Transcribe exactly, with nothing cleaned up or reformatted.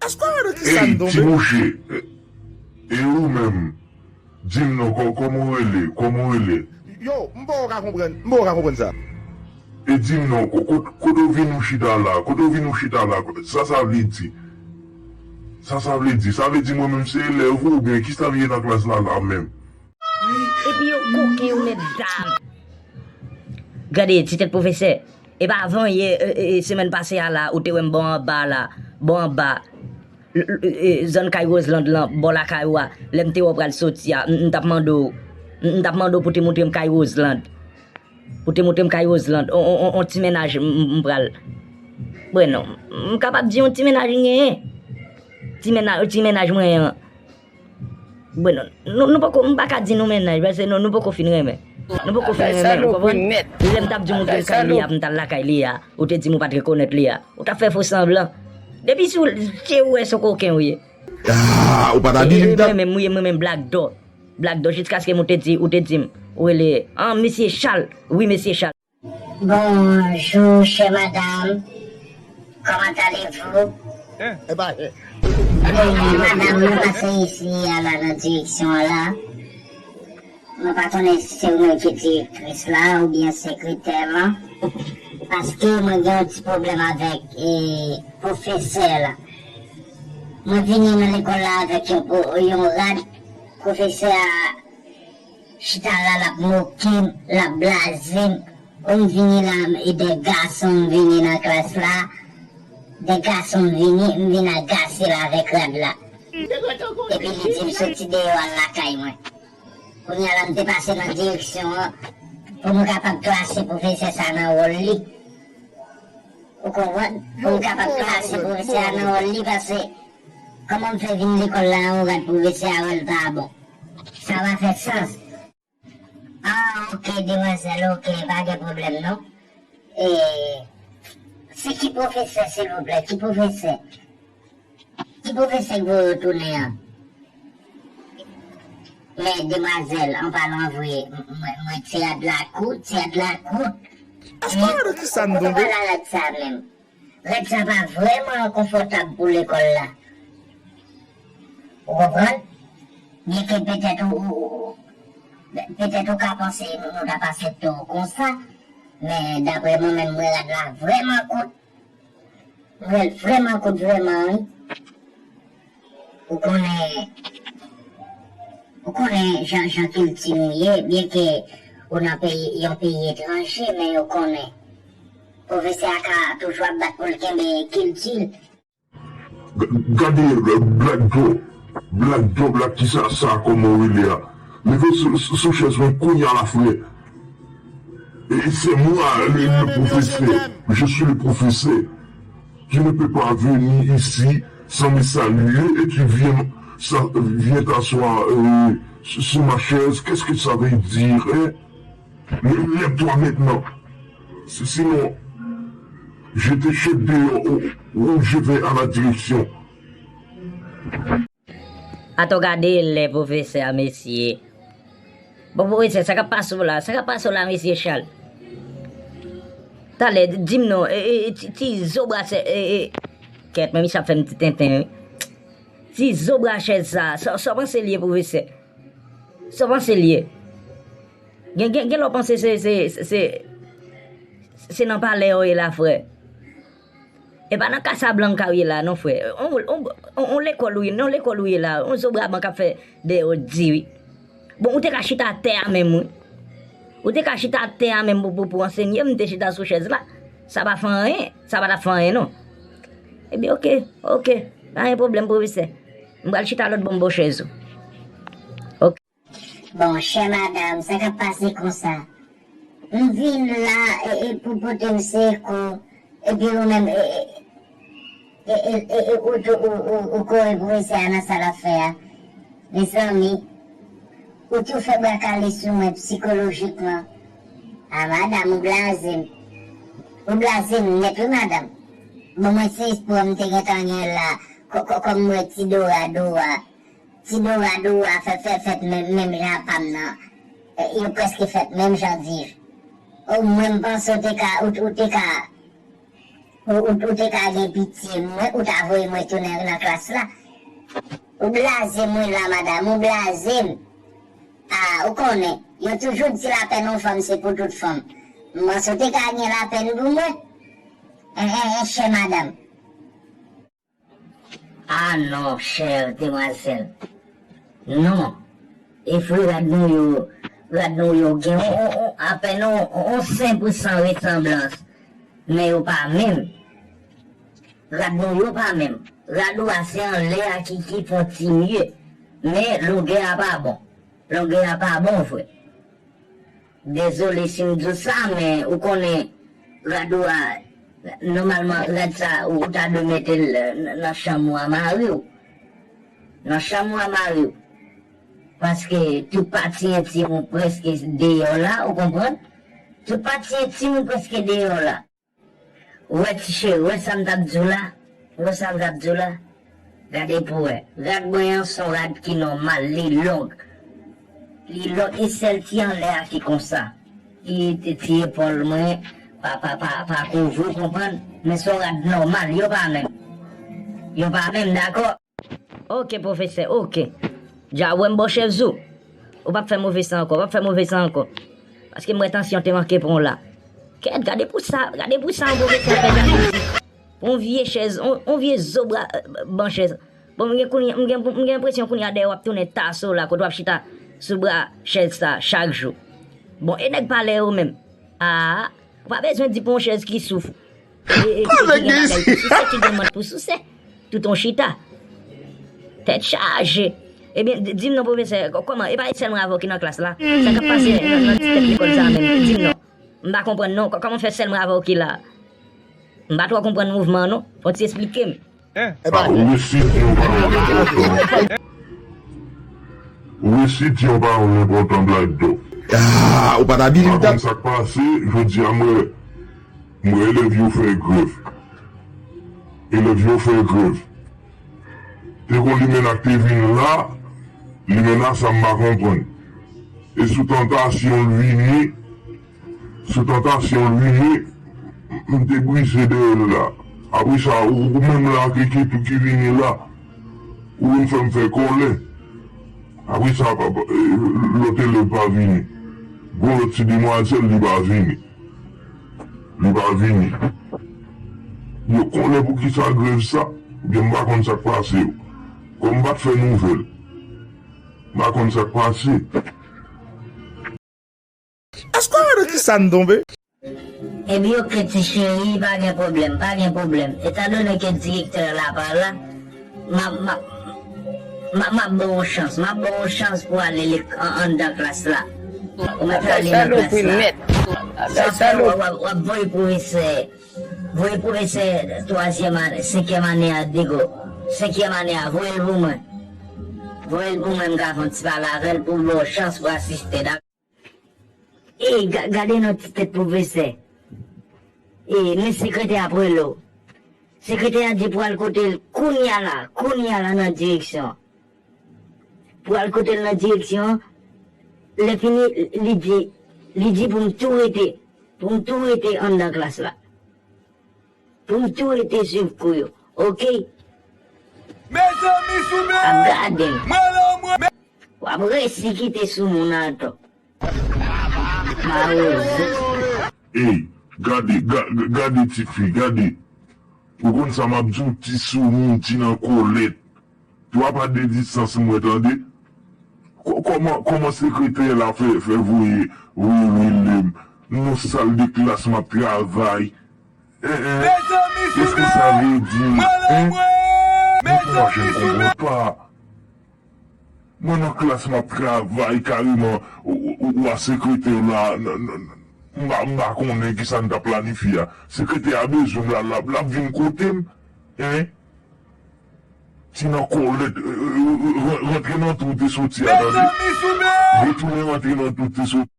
Èske w wè nan kisa n tonbe? Ti mouche, e, e ou menm? Di m non, kò-, kòman w rele? Kòman w rele? Yo, m poko ka konprann, m poko ka konprann sa. E di m non, ko-, ko-, kote w vin ou chita la? Kote w vin ou chita la? Sa sa vle di? Sa sa vle di? Sa vle di mwen menm se elèv ou oubyen kisa m ye nan klas la la menm? Epi yo koken yo mèt dam. Gade, ti tèt pwofesè. E pa avan yè, e, e, e, semèn pase a la, ou te wè m bò anba la, bò anba. L-, l-, e, zòn kay Roseland lan, bò lakay ou a, lè m te wè w pral soti a, m, m t ap mande w, m, m t ap mande w pou te montre m kay Roseland. Pou te montre m kay Roseland. On, on, on, on ti mennaj m, m, m pral. Bon, non, m kapab di on ti mennaj m genyen. Ti mennaj, ti mennaj mwen an. Bon, non, nou, nou poko, m pa ka di nou mennaj, paske nou, nou poko fin renmen. Nou poko fin renmen, ou konprann? Lè m t ap di w montre m kay li a, pou m t al lakay li a, ou te di m ou pa t rekonèt li a. Ou t ap fè fo sanblan. Depi sou je ou wè se koken ou ye. Ah, ou pa ta di li m t ap. Mwen menm, wi, mwen menm Black Dog. Black Dog, jiskaske m ou te di, ou te di m, ou rele, ah, mesye Charles. Wi, mesye Charles. Bonjou, chè madanm. Comment allez-vous? Eh, madanm, mwen pase isi a la nan direksyon an la. Mwen pa konnen si se ou menm ki direktris la oubyen sekretè lan. Paske mwen gen yon ti pwoblèm avèk, eh, pwofesè la. Mwen vini nan lekòl la avèk yon, yon rad. Pwofesè a chita la, l ap moke m, l ap blaze m. Ou m vini la, e de gason m vini nan klas la. De gason m vini, m vin agase l avèk rad la. Epi li di m soti deyò al lakay mwen. Kounye a la m te pase nan direksyon an pou m kapab klase pwofesè sa nan wòl li. Ou konprann? Pou m kapab klase pwofesè a nan wòl li, paske kòman m fè vin lekòl la an rad pwofesè a wè l pa bon? Sa pa fè sans. Ah, ok, demwazèl, ok, pa gen pwoblèm non. E, se ki pwofesè, silvouplè? Ki pwofesè? Ki pwofesè k voye w tounen an? Men, demwazèl, an palan vre, m-, mwen, mwen, teyat la kout, teyat la kout. Èske w wè nan kisa n tonbe? Rad sa menm. Rad sa pa vrèman konfòtab pou lekòl la. Ou konprann? Byenke petèt ou, ou, ou, petèt ou ka panse nou, nou t ap aksepte w konsa, men daprè mwen menm, mwen rad la vrèman kout. Mwen vrèman kout, vrèman, wi. Ou konnen, ou konnen jan, jan kilti nou ye, byenke ou nan peyi, yon peyi etranje, men yo konnen. Pwofesè a ka toujou ap bat pou l kenbe kilti l. G-, gade, euh, Black Dog, Black Dog la, kisa sa, kòman w rele a? Leve sou, sou, sou chèz mwen kounye a la, frè. Et c'est moi le, le professeur. Je suis le professeur. Tu ne peux pas venir ici sans me saluer et tu viens, sa-, viens t'asseoir, euh, sur, sur ma chaise. Qu'est-ce que ça veut dire, hein? Lè-, lève-toi maintenant. Si-, sinon, je te jette dehors ou, ou je vais à la direction. Atò gade lè pwofesè a, mesye. Bon, pwofesè, sa k ap pase w la? Sa k ap pase w la, mesye Charles? Talè, di m non, e, e, e, ti, ti zo brasè, e, e. Kèt, men misye ap fè m ti tenten, wi. Ti zo brasè sa, sa, sa w panse l ye, pwofesè? Sa w panse l ye? Gen, gen, gen lè w panse se, se, se, se nan palè w ye la, frè. E pa nan Casablanca w ye la, non, frè. On, on, on, on lekòl w ye, non, lekòl w ye la. On zo braban k ap fè dèyè w di, wi. Bon, ou te ka chita atè a menm, wi. Ou te ka chita atè a menm pou, pou, pou ansenye, m te chita sou chèz la. Sa pa fè anyen. Sa pa t ap fè anyen, non. Ebyen, oke, oke. Pa gen pwoblèm, pwofesè. M pral chita lòt bò m bò chèz ou. Oke. Bon, chè madanm, sa k ap pase konsa? M vin la, e, e pou pote m sekou, epi ou menm, e, e, e, e, e, e, ou tou, ou, ou, ou kore pwofesè a nan sa l ap fè a. Mezanmi, ou tou fè bwa kale sou mwen sikolojikman. A, madanm, ou blaze m. Ou blaze m nèt, wi, madanm. Bon, mwen se espwa m te gentan gen la, kò, kò, kòm mwen ti Dora Dora. Ti Dora Dora fè, fè fèt menm, menm jan a pa m nan. E, yo prèske fèt menm jan di. O, mwen m panse w te ka, ou, ou te ka, Ou, ou, ou te ka gen pitye mwen, ou ta voye mwen tounen nan klas la. Ou blaze mwen la, madanm, ou blaze m. A, ou konnen, yo toujou di lapèn yon fanm se pou tout fanm. M panse w te ka gen lapèn pou mwen. En, en, en, chè madanm. A non, chè demwazèl. Non. E fwi rad nou yo, rad nou yo gen on, on, on, apèn on, on, on senk pou san resanblans. Men yo pa menm. Rad nou yo pa menm. Rad ou a se anlè a ki, ki fè on ti mye. Men longè a pa bon. Longè a pa bon vre. Dezole si m di w sa, men ou konnen rad ou a, nòmalman, rad sa, ou ta dwe mete l nan, nan chanm ou a mari w. Nan chanm ou a mari w. Paske tout pati entim ou prèske deyò la, ou konprann? Tout pati entim ou prèske deyò la. Ou wè ti cheri, ou wè sa m t ap di w la? Ou wè sa m t ap di w la? Gade pou wè. Rad mwen an se yon rad ki nòmal, li long. Li long, e sèl ti anlè a ki konsa. Ki ti, ti epòl mwen pa, pa, pa, pa kouvri, w konprann? Men se yon rad nòmal, yo pa menm. Yo pa menm, dakò? Oke, pwofesè, oke. Dja wè m bò chèz ou. Ou p ap fè move san ankò, ou p ap fè move san ankò. Paske m wè tansyon te manke pran w la. Kèt, gade pou sa, gade pou sa yon pwofesè fè gade. Pou yon vye chèz, yon, yon vye zo bra, ban chèz. Bon, m gen kounye, m gen, m gen enpresyon kounye a dèyè w ap tounen taso la, kote w ap chita sou bra chèz sa chak jou. Bon, e nèg palè yo menm? A, ou pa bezwen di pou yon chèz ki souf. E, e, e ki gen bagay pou souse, ki gen mant pou souse. Tout on chita. Tèt chaje. Ebyen, di, di m non, pwofesè, kòman? E pa sèlman avè w ki nan klas la? Sa k ap pase nan, nan ti tèt lekòl sa a menm? Di m non. M pa konprann non. Kòman fè sèlman avè w ki la? M pa twò konprann mouvman an non. Fò w ti esplike m. Ou resi di yon pawòl enpòtan. Ou resi di yon pawòl enpòtan, Black Dog. Ah, ou pa t abilite. M pa konn sa k pase, jodi a m wè, m wè elèv yo fè grèv. Elèv yo fè grèv. Te gon limena k te vin la, limena sa m pa konprann. E sou tantasyon l vini, sou tantasyon l vini, m te brize dèyè l la. Apre sa, ou, ou menm la ak ekip ou ki vini la, ou vin fè m fè kòlè. Apre sa, pa, pa, eh, lòt elèv pa vini. Gon lòt ti demwazèl, li pa vini. Li pa vini. Yo konnen poukisa grèv sa, oubyen m pa konn sa k pase yo. Kòm m pa t fè nouvèl, m pa konn sa k pase. Èske w wè nan kisa n tonbe? Ebyen, oke, ti cheri, pa gen pwoblèm, pa gen pwoblèm. Etandone ke direktè a la pa la, m ap, m ap, m ap, m ap ba w yon chans, m ap ba w yon chans pou ale lek-, an-, anndan klas la. Ou mèt ale nan klas la. Sa w fè, w ap, w ap, w ap voye pwofesè, voye pwofesè twazyèm ane, senkyèm ane a degò. Senkyèm ane a, voye l pou mwen. Voye l pou mwen, m ka fè yon ti pale avè l pou m ba w chans pou asiste, dakò? E, ga-, gade non ti tèt pwofesè. E, men sekretè a ap rele w. Sekretè a di pou al kote l kounye a la, kounye a la nan direksyon an. Pou al kote l nan direksyon an, lè fini, li di, li di pou m tou rete, pou m tou rete anndan klas la. Pou m tou rete swiv kou yo, oke? Mezanmi, sou men! Ap gade m. Mwen la, mwen. W ap resi kite sou moun atò. Mawozo. Ey, gade, ga-, ga-, gade ti fi, gade. Ou konn sa m ap di w, ti soumoun, ti nan kòlèt. Twa pa de distans mwen, tande. Kò-, kòman, kòman sekretè la fè, fè voye, voye rele m? Non, sal de klas m ap travay. Hein, hein. Qu'est-ce que ça veut dire, hein? Mwen pa janm konprann pa. Mwen nan klas m ap travay kareman, ou, ou, ou, ou a sekretè la, n-, n-, n-, m pa, m pa konnen kisa n t ap planifye a. Sekretè a bezwen m la, l ap, l ap vin kote m, hein? Ti nan kòlèt, euh, euh, euh, rantre nan twou te soti a, tande. Retounen rantre nan twou te soti.